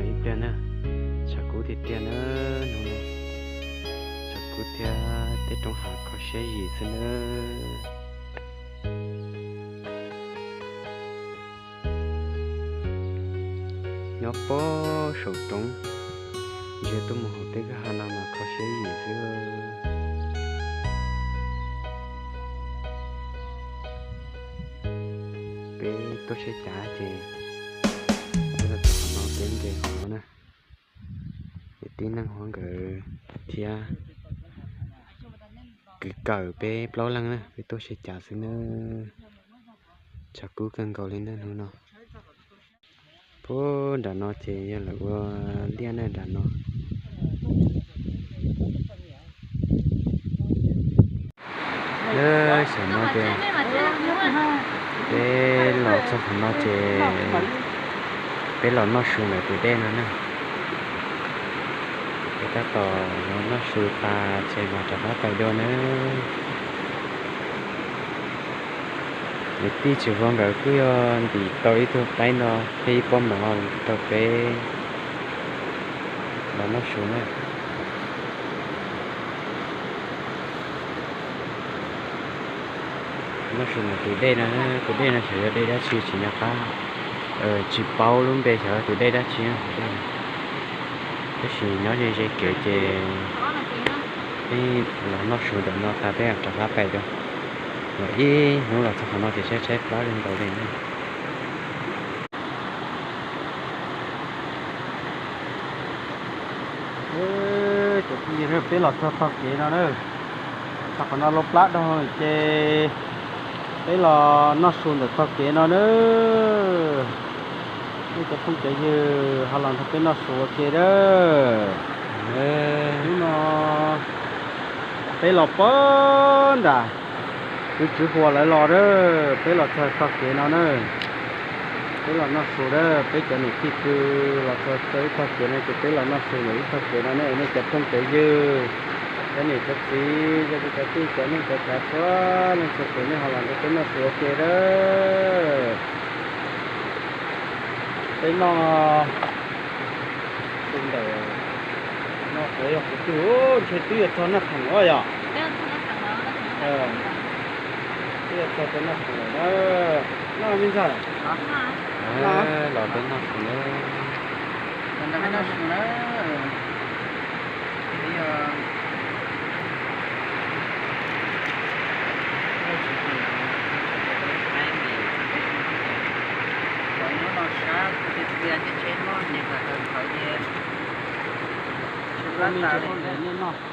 Ib pliag na, tshav kub tiag tiag na, hnub no tshav kub thiab tej roob hav kho siab yim xwb na. Nyob pob saum roob, ntsia tuaj mus hauv tej kwj ha no mas kho siab yim xwb. Peb tuaj saib cav ces peb los txog qhov no peb nres hauv no na. Ces tib neeg huab nkawd thiab kwv kawm peb plaub leeg na, peb tuaj saib cav xwb na. Tshav kub kawg nkaus li na hnub no. Puag nram no ces yog lawv ua liaj na nram no. Lawv xyov no ces peb los txog qhov no ces peb los noj su ntawm tus dej no na. Peb tab tom los noj su tas ces mam rov qab pais dua na. Niam tij Tsis Vau nkawd kuj yog ntim tau ib tug qaib no thiab ib pob mov rau peb los noj su na. Noj su ntawm tus dej no, tus dej no xyov yog dej dab tsi tsis nco qab, tsis paub lub npe xyov tus dej dab tsi. Tab sis nyob ze ze kev ces peb los noj su ntawm no tas peb rov qab pais dua. Ib hnub los txog qhov no ces tshaib tshaib plab li nkaus li na. Cov phooj ywg, peb los txog tog kev no na. Txog qhov no lub plab dog ces peb los noj su ntawm tog kev no na. Nej cov phooj cov ywg ho los nrog peb noj su ua ke na. Hnub no peb los puag nram kwv Tswv Huas lawv los na, peb los txog tog kev no na. Peb los noj su na, peb cov niam tij kwv los txog ib tog kev no ces peb los noj su ntawm ib tog kev no ne. Nej cov phooj cov ywg, cov niam cov txiv, cov kwv cov tij, cov neej cov tsav txhua leej txhua tus nej ho los nrog peb noj su ua ke na. Peb noj su ntawm no, qhov yog kuv twb, ntshe twb yuav txog Naj Khoom os yom. Twb yuav txog rau Naj Khoom lawm na. Noj me ntxhais. Los peb noj su na. Los nrog peb noj su na. Los hnub no sab tiag tiag ces tsheb loj nyem kom tawm qhawv ces tsheb loj tas li.